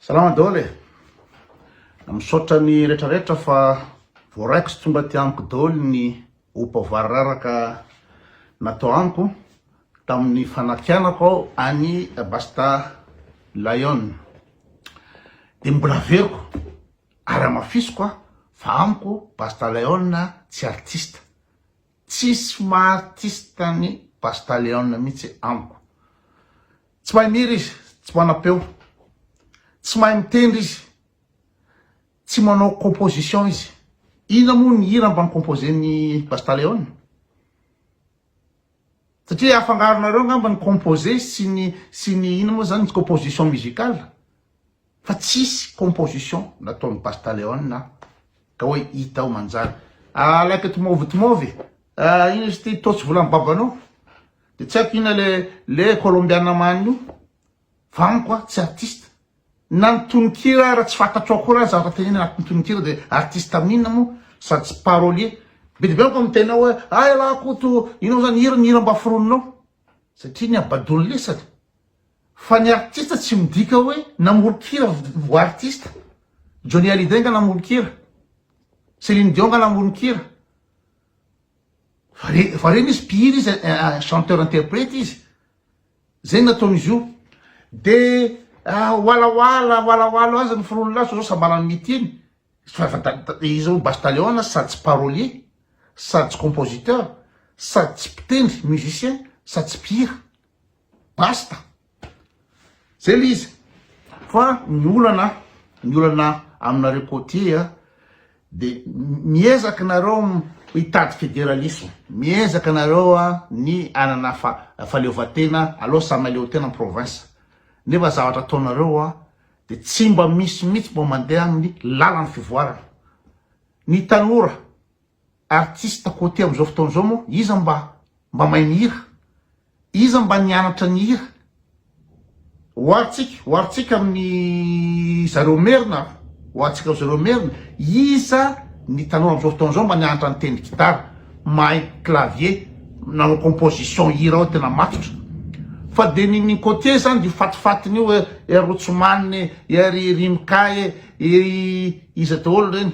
Salama daholo e! Misaotra ny retraretra fa voaraiko sy tonga aty amiko daholo ny opa variraraka natao amiko tamin'ny fanakianako aho any Basta Lion. Dia mbola averiko ary hamafisiko aho fa amiko Basta Lion tsy artiste. Tsisy maha artiste an'i Basta Lion mihitsy amiko. Tsy mahay mihira izy, tsy manam-peo. Tsy mahay mitendry izy. Tsy manao composition izy. Inona moa ny hira mba ni-composer-n'i Basta Leone? Satria afangaronareo angamba ny composer sy ny sy ny inona moa zany ny composition musicale. Fa tsisy composition nataon'i Basta Leone ka hoe hita ao manjary. Alaiko eto move to move e. Inona izy ity toa tsy volan'ny babanao. De tsy haiko inona le le colombiana man io fa amiko a tsy artiste na ny tononkira ara tsy fantatro akory ary zavatra tenenina anatin'ny tononkira de artiste amin'inona moa sady tsy parolier be dia be manko miteny ao hoe ah elah koto inona moa zany hira ny hira mba foroninao satria ny abadon'ny lesany fa ny artiste tsy midika hoe namoron-kira vo artiste Johnny Hallyday nga namoron-kira Céline Dion nga namoron-kira Variana izy mpihira izy chanteur interprète izy zay ny nataon'izy io de walawala walawala azy ny firon'ny lahy zao sambanany mity iny fa izy io Bastaleona sady tsy parolier sady tsy compositeur sady tsy mpitendry musicien sady tsy mpihira Basta! Zay le izy. Fa ny olana, ny olana aminareo côtier a, de miezaka nareo hitady fédéralisme, miezaka nareo a ny hanana fahaleovantena, aleo samy mahaleo tena ny province. Nefa zavatra ataonareo a, de tsy mba misy mihitsy mba mandeha amin'ny lalan'ny fivoarana. Ny tanora Artiste côté amin'izao fotoana izao moa iza mba mba mahay mihira? Iza mba nianatra nihira? Oharintsika, oharintsika amin'ny zareo merina, oharintsika amin'ny zareo merina, iza ny tanora amin'izao fotoana izao mba nianatra nitendry gitara, mahay clavier, nanao composition hira ao tena matotra. Fa dia ny ny côtier zany dia fatifatiny io hoe ery Rotsimanina e, ery Rimka e, ery iza daholo ireny.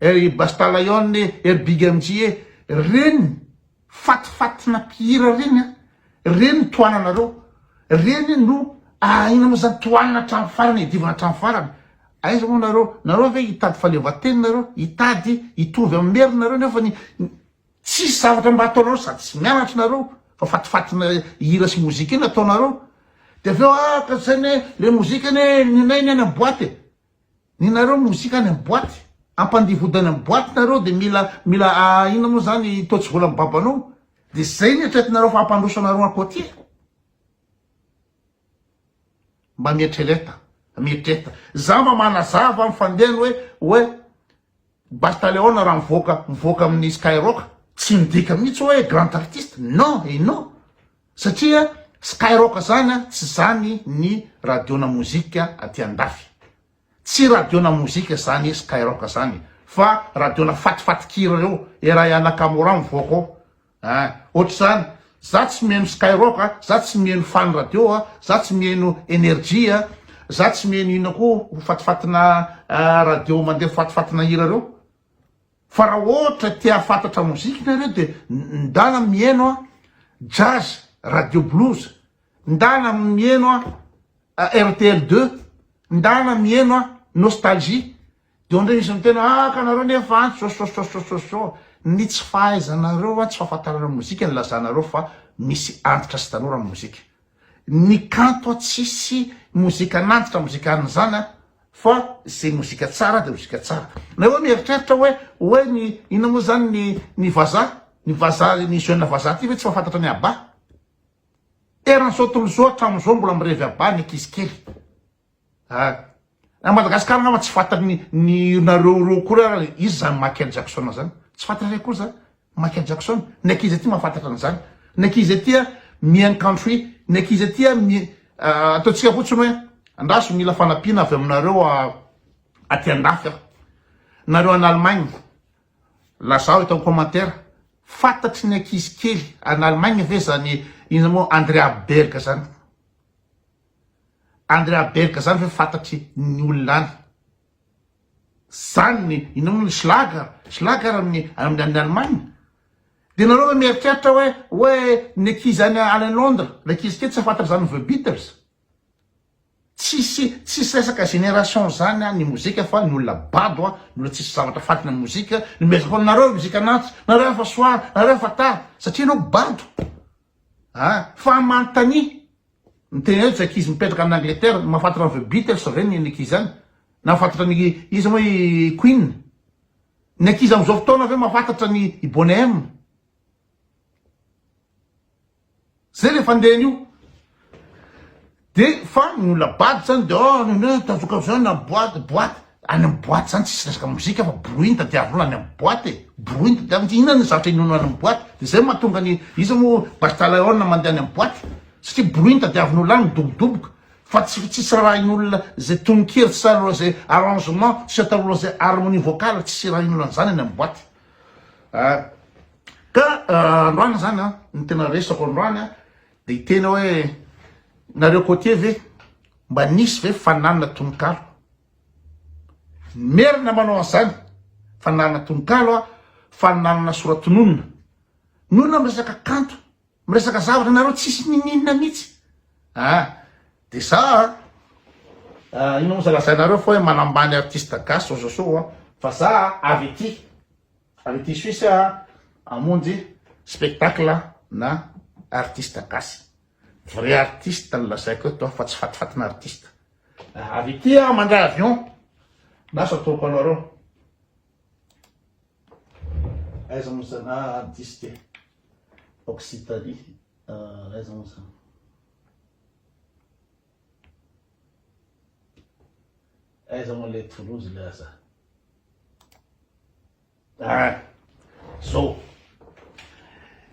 Ery Basta Lion e, ery Big MJ e, reny fatifatina mpihira reny an, reny tohananareo, reny no inona moa zany tohanana hatramin'ny farany, iadivana hatramin'ny farany, aiza moa nareo, nareo ve hitady fahaleovantena nareo, hitady hitovy amin'ny merina nareo nefa ny tsisy zavatra mba ataonareo sady tsy mianatra nareo fa fatifatina hira sy mozika iny ataonareo, de avy eo ah ka zay ne le mozika anie nenay ny any amin'ny boite e. Ny nareo mozika any am boite, ampandihy vody any am boite nareo de mila mila inona moa zany toa tsy volan'ny babanao, de zay ny eritreretinareo fa hampandroso anareo any côtier? Mba mieritrereta, mieritrereta. Za mba manazava ny fandehany hoe hoe Basta Leona raha mivoaka mivoaka amin'ny Skyrock tsy midika mihitsy hoe grand artiste, non et non. Satria Skyrock zany tsy zany ny radio-na mozika aty andafy. Tsy radio-na mozika zany Skyrock zany fa radio-na fatifatin-kira reo, Eraya Nakamura mivoaka ao. Ein, ohatr'izany. Za tsy mihaino Skyrock a, za tsy mihaino Fan radio a, za tsy mihaino Energy a, za tsy mihaino inona koa fatifatina radio mandeha fatifatina hira reo. Fa raha ohatra te hahafantatra mozika nareo de ndana mihaino a jazz, radio blues, ndana mihaino a RTL deux, ndana mihaino a nostalgie, de eo ndray misy miteny ah ka nareo nefa an so so so so so so, ny tsy fahaizanareo an, tsy fahafantarana mozika no ilazanareo fa misy antitra sy tanora ny mozika. Ny kanto tsisy mozikan'antitra mozikan'izany an, fa ze mozika tsara de mozika tsara. Nareo mieritreritra hoe hoe ny inona moa zany ny ny vazaha, ny vazaha ny jeune vazaha ty ve tsy mahafantatra ny Abba? Eran'izao tontolo izao hatramin'izao mbola mirevy Abba ny ankizy kely. Ah. A Madagascar angamba tsy fantany ny nareo reo koa ary iza zany Michael Jackson zany. Tsy fantatray koa zany Michael Jackson. Ny ankizy aty mahafantatra an'izany. Ny ankizy aty mihaino country, ny ankizy aty mi ataontsika fotsiny hoe andraso mila fanampiana avy aminareo aty andafy aho. Nareo any Allemagne, lazao eto amin'ny commentaire, fantatry ny ankizy kely any Allemagne ve zany inona moa Andrea Berg zany? Andrea Berg zany ve fantatry ny olona any? Zany ny inona moa ny Schlager, Schlager amin'ny amin'ny any Allemagne. De nareo ve mieritreritra hoe hoe ny ankizy any any Londres, ny ankizy kely tsy hahafantatra zany The Beatles? Tsisy tsisy resaka génération zany an ny mozika fa ny olona bado an, ny olona tsisy zavatra fantany amin'ny mozika no miezaka foana nareo mozika anatry, nareo efa soir, nareo efa tard satria ianao bado a! Fa manontania Miteny hoe tsy ankizy mipetraka any Angleterre no mahafantatra ny The Beatles ve ny ankizy any? Na mahafantatra ny iza moa i Queen? Ny ankizy amin'izao fotoana ve mahafantatra ny i Boney M? Zay le fandehany io. De fa ny olona bado zany de oh non non tazoka zany na boîte boîte any amin'ny boîte zany tsisy resaka mozika fa bruit no tadiavin'olona any amin'ny boîte e bruit no tadiavina inona ny zavatra inoana any amin'ny boîte de zay mahatonga ny iza moa Basta Leone mandeha any amin'ny boîte Satria bruit no tadiavin'olona any midobodoboka fa tsy tsisy rarahin'olona zay tononkira tsisy rarahin'olona zay arrangement tsisy ataon'olona zay harmonie vocale tsisy rarahin'olona an'izany any amin'ny boîte ah. Ka androany zany an ny tena resako androany an de hiteny aho hoe nareo côtier ve mba nisy ve fananana tononkalo merina manao an'izany fananana tononkalo an fananana soratononina ny olona miresaka kanto Miresaka zavatra nareo tsisy nininona mihitsy ah de za ah inona moa za lazainareo fa hoe manambany artiste gasy zao zao zao ah fa za avy aty avy aty Suisse ah hamonjy spectacle na artiste gasy vrai artiste no lazaiko eto ah fa tsy fatifatina artiste avy aty ah mandray avion lasa ataoko anareo Aiza moa zany? Ah, diso ty. Occitanie. Ah, aiza moa zany? Aiza moa le Toulouse le aza? Ah, zao.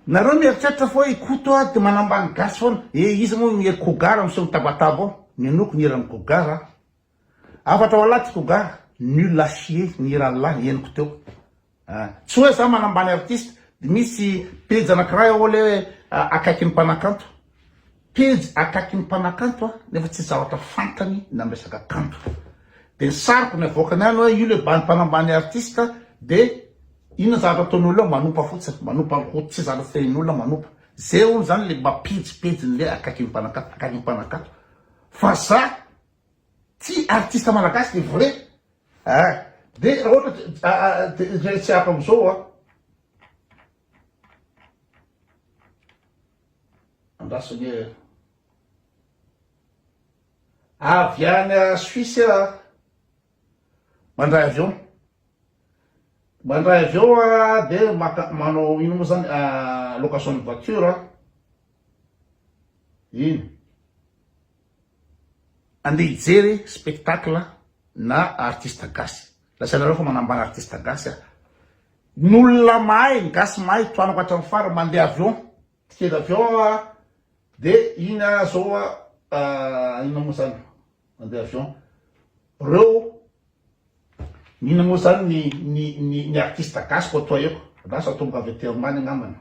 Nareo mieritreritra fa hoe i Koto a de manambany gasy foana. Eh, iza moa ny Kogara miseho mitabataba ao? Nenoko ny hiran'i Kogara. Hafatra ho anlah Tiko ga, nul à chier ny hiran'lah henoko teo ah. Tsy hoe za manambany artiste, misy pejy anakiray ao le hoe akaikin'ny mpanakanto, pejy akaikin'ny mpanakanto ah nefa tsisy zavatra fantany na miresaka kanto. De ny sariko ny avoakany any hoe io le bandy mpanambany artiste de inona zavatra ataon'olona eo manompa fotsiny, manompa ny ho tsy zavatra fehin'olona manompa. Zay hono zany le mba pejy pejin'le akaikin'ny mpanakanto, akaikin'ny mpanakanto. Fa za Tsy artiste malagasy de vrai ah de raha ohatra de tsy haiko amizao a andraso anie avy any Suisse a mandray avion mandray avion a de maka manao ino moa zany location de voiture iny Andeha hijery spectacle na artiste gasy. Lazainareo fa manambany artiste gasy aho. Ny olona mahay, ny gasy mahay, tohanako hatramin'ny farany, mandeha avion, ticket d'avion aho de iny aho zao inona moa zany, mandeha avion, reo inona moa zany ny ny ny ny artiste gasy côtoyeko, lasa tonga avy aty ambany angambany.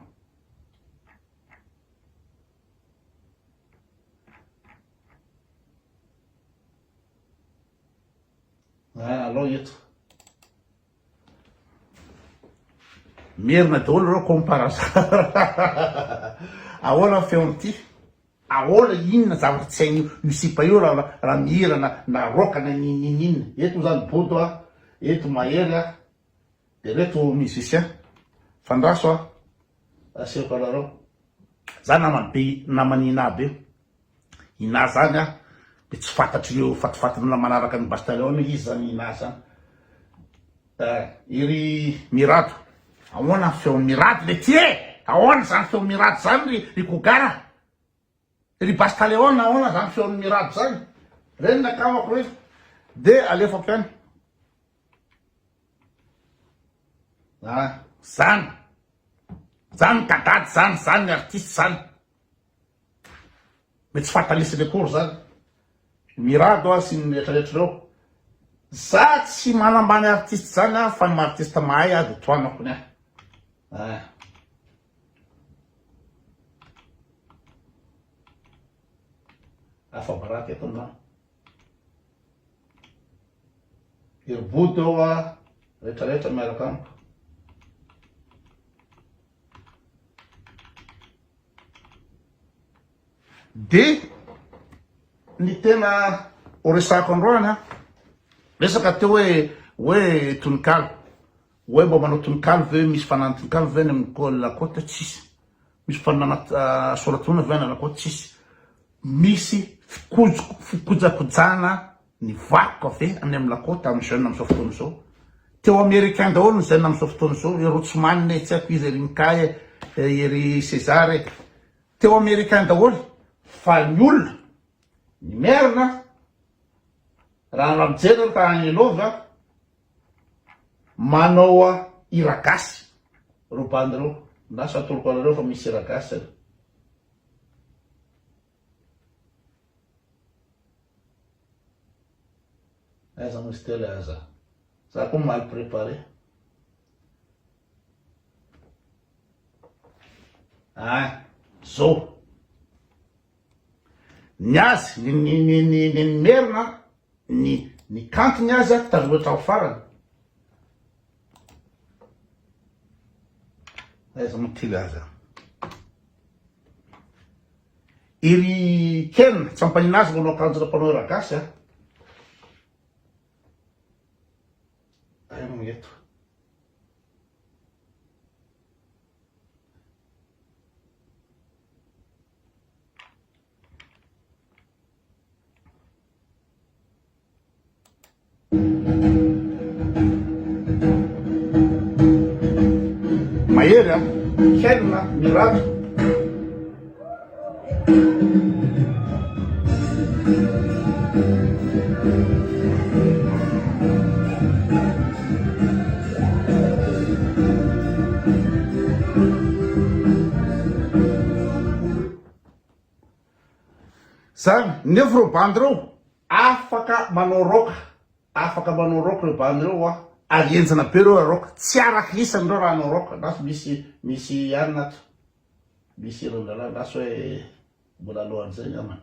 Ah, alao eto. Merina daholo ireo comme par hasard. Ahoana ny feon'ity? Ahoana inona zavatra tsy hain'io io sipa io raha raha mihira na na rock na ninoninona. Eto moa zany Bodo a, eto Mahery a, de reto musicien. Fandraso a. Asehoko anareo. Za namany be naman'i Inah be. Inah zany a de tsy fantatr'ireo fatifatin'olona manaraka an'i Basta Leone hoe iza zany Inah zany. Eh, iry Mirado. Ahoana ny feon'i Mirado le ty e? Ahoana zany feon'i Mirado zany ry ry Kogara? Ry Basta Leone ahoana zany feon'i Mirado zany? Reny ny akamako reny. De alefako ihany. Ah, zany. Zany kadady zany, zany ny artiste zany. Mety tsy fahatanisany akory zany. Mirado ah sy ny retraretra reo. Za tsy manambany artiste zany ah fa ny artiste mahay ah de tohanako ny ahy. Ah. Afa-baraka eto anao. Hery Bodo eo a, rehetra rehetra miaraka amiko. De ny tena ho resahako androany a, resaka teo hoe hoe tononkalo, hoe mba manao tononkalo ve, misy fananana tononkalo ve any amin'ny la côte, tsisy, misy fananana soratonona ve any la côte, tsisy, misy fikojo- fikojakojana Ny vakoka ve any am lakota am jeune amzao fotoana izao? Teo americain daholo ny jeune amzao fotoana izao, i Rotsman e, tsy haiko iza ery Mika e, ery Cesar e. Teo americain daholo fa ny olona, ny merina, raha raha mijery nareo ka any Lova, manao hira gasy reo bandy reo, lasa atoroko anareo fa misy hira gasy any. Aiza moa izy teo le aza? Za koa mal préparé. Ah, zao. Ny azy, ny ny ny ny ny ny merina, ny ny kantony azy a, taloha hatramin'ny farany. Aiza moa ty le aza? Ery Ken, tsy ampanina azy manao akanjona mpanao hira gasy a. Aiza moa eto? Mahery a, Ken a, Mirado. Zany, nefa ireo bandy ireo afaka manao rock, afaka manao rock ireo bandy ireo a, ary henjana be ireo raha rock, tsy araka isany ireo raha hanao rock, andraso misy misy anona ato, misy hiran-drahalahy, andraso hoe mbola alohan'izay angambany.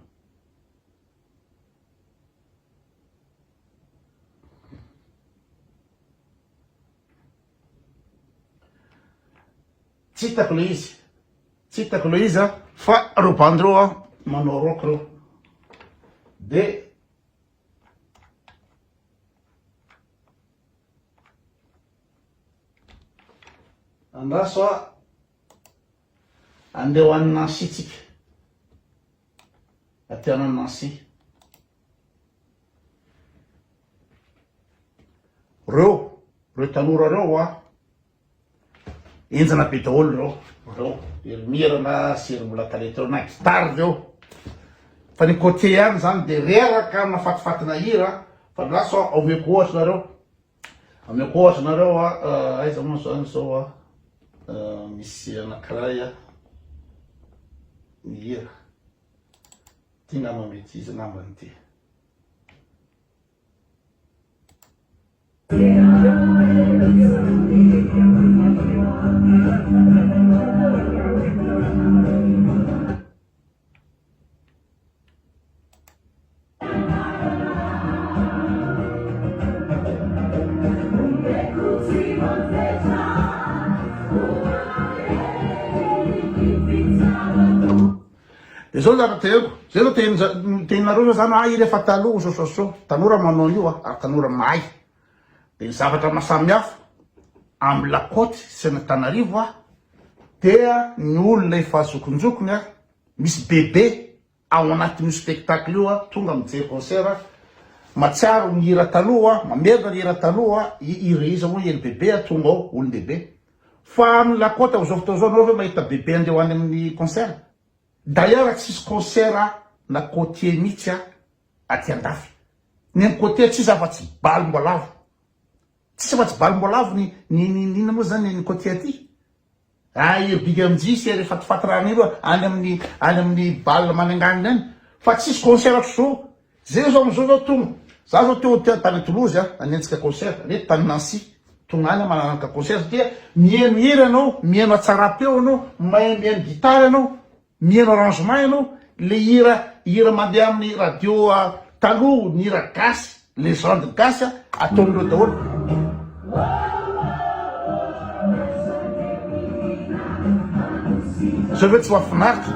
Tsy hitako le izy. Tsy hitako le izy a, fa reo bandy reo a manao rock reo. De andraso a andeha ho any Nancy tsika. Aty any Nancy. Reo, reo tanora reo a Henjana be daholo ireo, ireo ery Mirana sy ery mbola talenta ireo na gitara ireo. Fa ny côté ihany zany de reraka nafatifatina hira fa lasa omeko ohatra nareo. Omeko ohatra nareo a, eh, aiza moa zany zao a, eh, misy anankiray a, mihira. Ty ngamba mety izy ngambany ty. De zao zany teneniko, zay zao teny teninareo zao zany ah iny efa taloha sao sao sao, tanora manao an'io ah, ary tanora mahay. De ny zavatra maha samy hafa amin'ny la côte sy an'Antananarivo ah, dia ny olona efa zokinjokiny ah, misy bebe ao anatin'io spectacle io ah, tonga mijery concert ah, matsiaro ny hira taloha ah, mamerina ny hira taloha ah, i iza moa i LBB ah tonga ao, olon-dehibe. Fa amin'ny la côte amin'izao fotoana izao nareo ve mahita bebe andeha ho any amin'ny concert? D'ailleurs tsisy concert na côtier mihitsy aty andafy. Ny any côtier tsisy afa-tsy balim-boalavo. Tsisy afa-tsy balim-boalavo ny ny ny inona moa zany ny côtier aty. Ah i Big MJ sy ery fatifaty rano ireo any amin'ny any amin'ny bal mananganina any fa tsisy concert ohatr'izao. Zay zao amizao zao tonga za zao teo teo tany Toulouse a nanenjika concert reto tany Nancy tonga any manaraka concert satria miheno hira ianao miheno hatsaram-peo ianao mahay miheno gitara ianao miheno arrangement ianao le hira hira mandeha amin'ny radio taloha ny hira gasy. Legende gasy a, ataon'ireo daholo. Zao ve tsy mahafinaritra?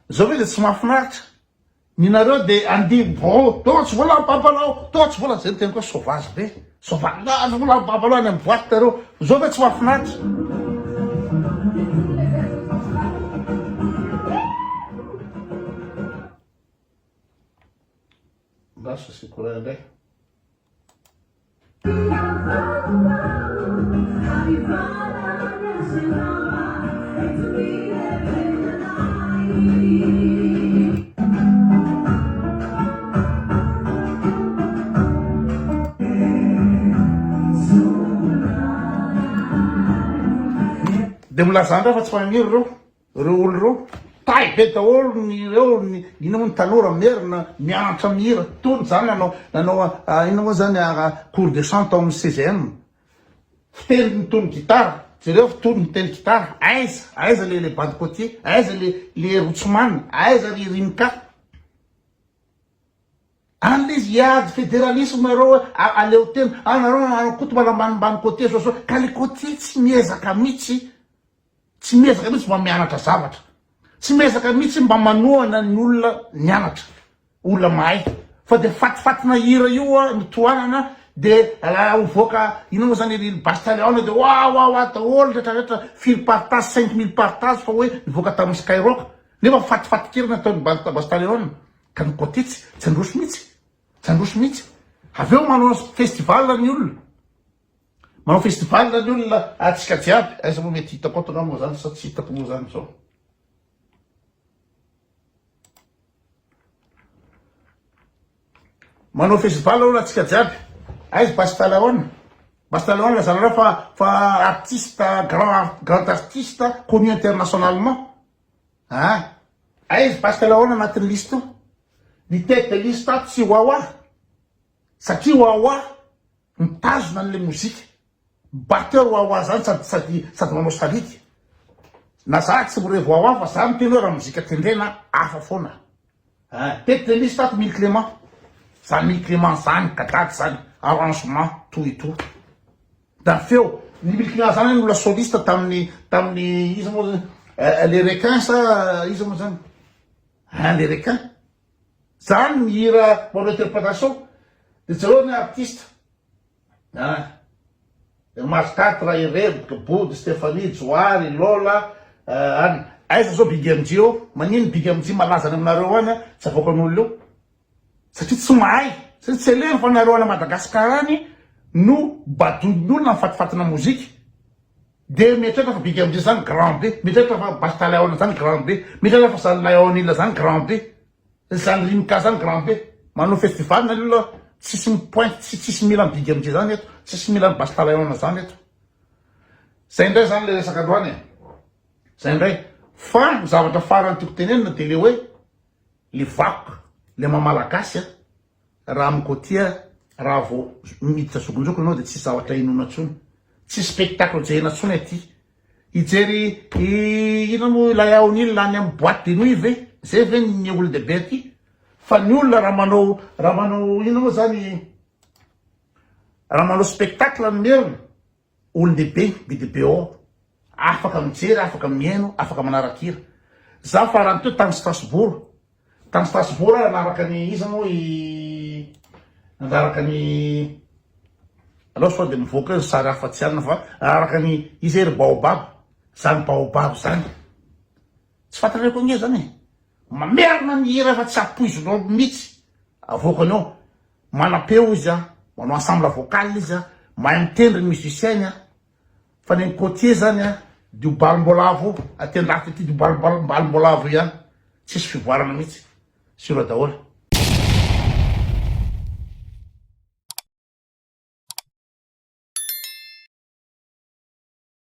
Zao ve de tsy mahafinaritra? Ny nareo de andihy bro, toa tsy vola babanao, toa tsy vola, zay ny teniko hoe sauvage be, sauvage, toa tsy vola babanao any amin'ny boite nareo, zao ve tsy mahafinaritra? Lasa asiako iray indray. Dia milaza indray fa tsy mahay mihira ireo. Ireo olona ireo, tay be daholo ny ireo, ny inona moa ny tanora merina mianatra mihira, tony zany nanao nanao inona moa zany cours de chant tao amin'ny CGM, fiteny mitony gitara, jereo fitony miteny gitara, aiza aiza le le bandy côtier, aiza le le rotsomana, aiza ry rimka. Any le izy hiady federalisme nareo hoe aleo tena, ah nareo Rakoto manambanimbany côtier zao zao, ka le côtier tsy miezaka mitsy. Tsy miezaka mihitsy mba mianatra zavatra. Tsy miezaka mihitsy mba manohana ny olona nianatra, olona mahay. Fa dia fatifatina hira io no tohanana dia raha hovoaka inona moa zany ry Bastaleone dia wa wa wa daholo rehetra rehetra firy partage 5000 partage fa hoe nivoaka tamin'ny Skyrock nefa fatifatin-kira nataon'i Bastaleone ka ny côté tsy tsy handroso mihitsy tsy handroso mihitsy avy eo manao festival ny olona Manao festival ny olona atsika jiaby, aiza moa mety hitako ato angamba zany sa tsy hitako moa zany zao. Manao festival olona atsika jiaby, aiza Basta Leone? Basta Leone lazanareo fa fa artiste grand grand artiste connu internationalement. Ah, aiza Basta Leone anatin'ny liste io? Ny tête de liste ato tsy Wawa. Satria Wawa Mitazona an'ilay mozika. Batteur wawa zany sady sady sady manao sariaka. Na za tsy mirevy wawa fa za miteny hoe raha mozika tendrena hafa foana. Eh, tête de liste ato Mily Clément. Zany Mily Clément zany, gadagy zany, arrangement, tout et tout. Da feo. Ny Mily Clément zany olona soliste tamin'ny tamin'ny iza moa zany eh, les requins sa iza moa zany? Hein, les requins. Zany ny hira manao interpretation de jereo ny artiste ah Mars 4, i Reboka, Body, Stephanie, Johary, Lola, any aiza zao Big MJ eo? Magnino Big MJ malaza any aminareo any tsy avoakan'olona eo? Satria tsy mahay, satria tsy alehany fa nareo any Madagascar any no badoin'ny olona amin'ny fatifatina mozika. Dia mieritreritra fa Big MJ zany grand be, mieritreritra fa Basta Lion zany grand be, mieritreritra fa zany Lion Hill zany grand be, zany Rimka zany grand be. Manao festival ny olona tsisy mi-pointe, tsy tsisy mila an'i Big MJ zany eto, tsisy mila an'i Basta Lion zany eto. Zay indray zany le resaka androany e. Zay indray. Fa ny zavatra farany tiako tenenina dia le hoe le vakoka, le maha malagasy a. Raha amiko aty raha vao miditra zokinjokiny ianao dia tsisy zavatra inoana intsony. Tsisy spectacle jerena intsony aty. Hijery inona moa ilay Aonil any amin'ny boite de nuit ve? Zay ve ny olon-dehibe aty? Fa ny olona raha manao raha manao inona moa zany raha manao spectacle ny merina Olon-dehibe be dia be ao, afaka mijery, afaka mihaino, afaka manara-kira. Za farany teo tany Strasbourg, tany Strasbourg aho nanaraka ny iza moa i nanaraka ny aleo sao dia mivoaka eo ny sary hafa tsy anona fa nanaraka ny iza ery Baobab, zany Baobab zany. Tsy fantatrareo koa nge zany e. Mamerina ny hira fa tsy ampoizinao mihitsy avoakany eo. Manam-peo izy an, manao ensemble vocal izy an, mahay mitendry ny musicien-ny an. Fa ny an'i Côtier zany an, dio balim-boalavo io, aty andafy aty dio balim-boalavo io ihany. Tsisy fivoarana mihitsy. Sur daholo.